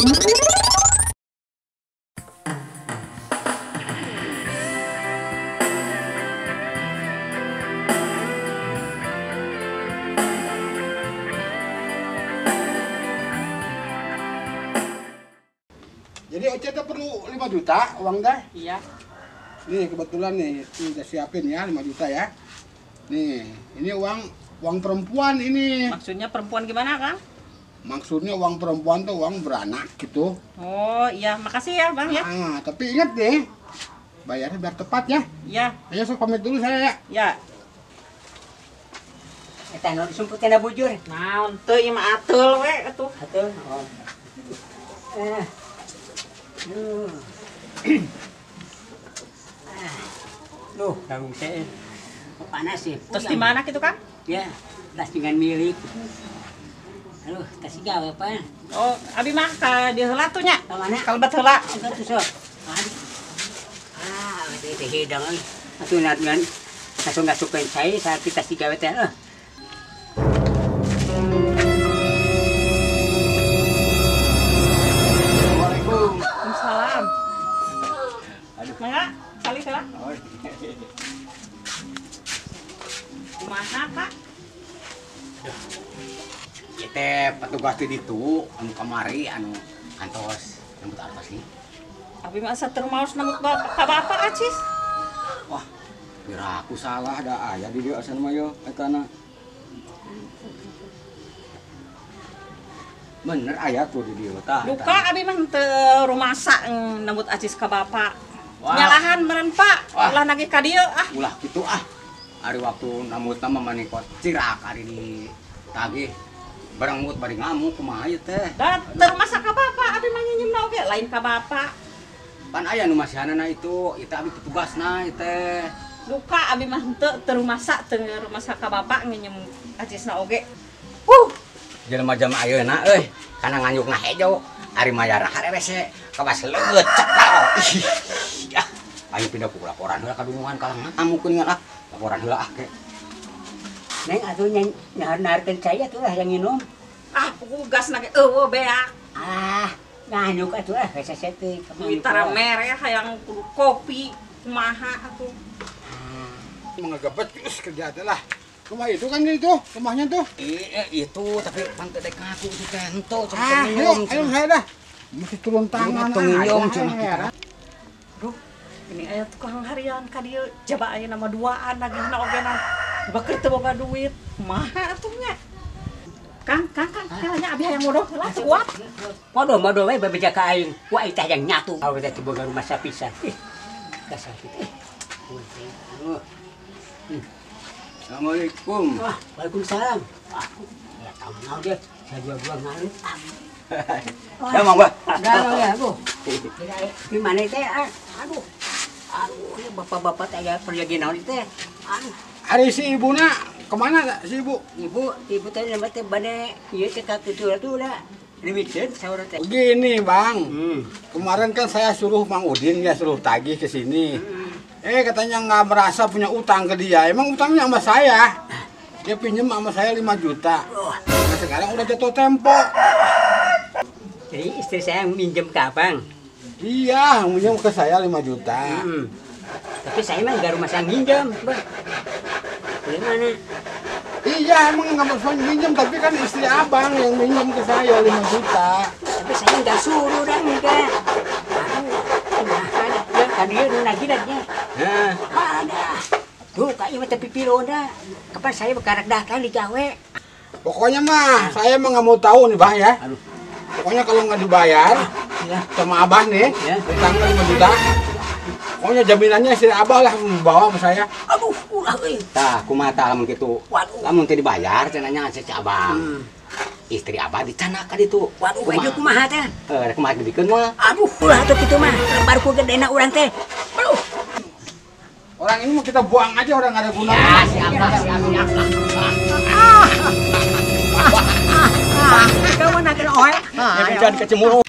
Jadi Oce tuh perlu 5 juta uang dah? Iya. Nih kebetulan nih, ini udah siapin ya 5 juta ya. Nih, ini uang perempuan ini. Maksudnya perempuan gimana, Kang? Maksudnya uang perempuan tuh uang beranak gitu. Oh iya, makasih ya Bang ya. Nah, tapi ingat nih, bayarnya biar tepat ya. Iya. Ayo sok pamit dulu saya ya. Iya. Eta nu disumput kana bujur. Naon teu ieu mah ateul we atuh. Ateul. Oh. Duh, tanggung saya. Panas sih. Terus di mana gitu, Kang? Ya, tas dengan milik. Aduh, tas gawe apa? Oh, abi mah ka dieu heula tuh nya. Ka mana? Kalebet heula. Tuh sok. Ah, teh hidang euy. Atuh ngan langsung ngasukeun cai saat tas digawe teh. Waalaikumsalam. Aduh. Mangga, kali heula. Kumaha, Pak? Ieu teh petugas di ditu anu kamari anu kantos nembut artos nih. Abi mah asa teu maos nembut ka bapak acis. Wah, kira aku salah da aya di dieu asan mah yo etana. Bener aya tuh di dieu tah. Duka abi mah teu rumasa nembut acis ka bapak. Nyalahan meureun Pak, ulah nagih ka dieu ah. Ulah kitu ah. Ari waktu nambutna mah manikot cirak ari ditagih. Barang mut bari ngamuk kumaha ieu teh. Da teu rumasa ka bapak, abi mah nginjemna oge lain ka bapak. Pan aya nu masihanana itu, ieu teh abi petugasna ieu teh. Duka abi mah henteu teu rumasa, teu rumasa ka bapak nginjem acisna oge. Jelema-jelema ayeuna euy, kana nganyukna hejo, ari mayar harerese, kawas leugeut cepal. Ih, ah, ayo pindah ku laporan heula ka dunungan kalah ngamukeun ah. Laporan heula ah ke. Neng atuh nyaharkeun cai atuh lah yang nginum. Ah, gas na ge eueuh beak. Ah, nganyuk atuh ah hese teh. Duit tara mere hayang kudu kopi kumaha atuh. Mengegebet terus kerja teh lah. Rumah itu kan itu, rumahnya tuh. Iya, itu tapi pan teh dek ngaku itu teh henteu. Ah, ayo, ayo saya dah. Mesti turun tangan. Tong nginjom cenah. Duh, ini aya tukang harian ka dieu jaba aya nama duaan nagihna oge na. Baker teu boga duit. Kumaha atuh nya? Kang, Kang, Kang, nya abi hayang modol heula teu kuat. Modol-modol we babeja ka aing. Wa teh hayang nyatu. Awe teh boga rumah sapisan. Ih, kasar kitu. Aduh. Assalamualaikum. Wah, waalaikumsalam. Aku ya tahu naon dia. Saya dua-dua ngalut. Ya mang bah. Dah ya, Bu. Di mana teh? Aduh. Aduh, ya bapak-bapak teh aya pergi naon teh. Aduh. Ari si ibuna kemana si ibu? Ibu teh nama teh bade ieu teh ka kitu atuh da. Limited saur teh. Begini, Bang. Kemarin kan saya suruh Mang Udin ya suruh tagih ke sini. Katanya nggak merasa punya utang ke dia. Emang utangnya sama saya. Dia pinjem sama saya 5 juta. Nah, sekarang udah jatuh tempo. Jadi istri saya minjem ke abang? Iya, minjem ke saya 5 juta. Tapi saya mah nggak rumah saya minjem, Bang. Gimana? Iya, emang nggak mau minjem, tapi kan istri abang yang minjem ke saya 5 juta. Tapi saya nggak suruh dah, enggak. Tadi lagi lagi. Ada. Tuh, kayaknya mah tepi pilona. Kapan saya bekarak datang di gawe. Pokoknya mah, saya mah nggak mau tahu nih, Bang ya. Aduh. Pokoknya kalau nggak dibayar sama abah nih, utangnya 5 juta. Pokoknya jaminannya istri abah lah membawa sama saya. Aduh, ulah euy. Tah, kumaha tah lamun kitu. Lamun teu dibayar cenah nya si abang. Istri abah dicanak ka ditu. Waduh, kumaha kumaha teh? Kumaha dibikeun mah. Aduh, ulah atuh kitu mah. Lebar ku gedena urang teh. Aduh. Orang ini mau kita buang aja, orang nggak ada gunanya. Ya, siap lah, siap, siap lah. Kamu nak kena oe. Ya, jangan kecemuru.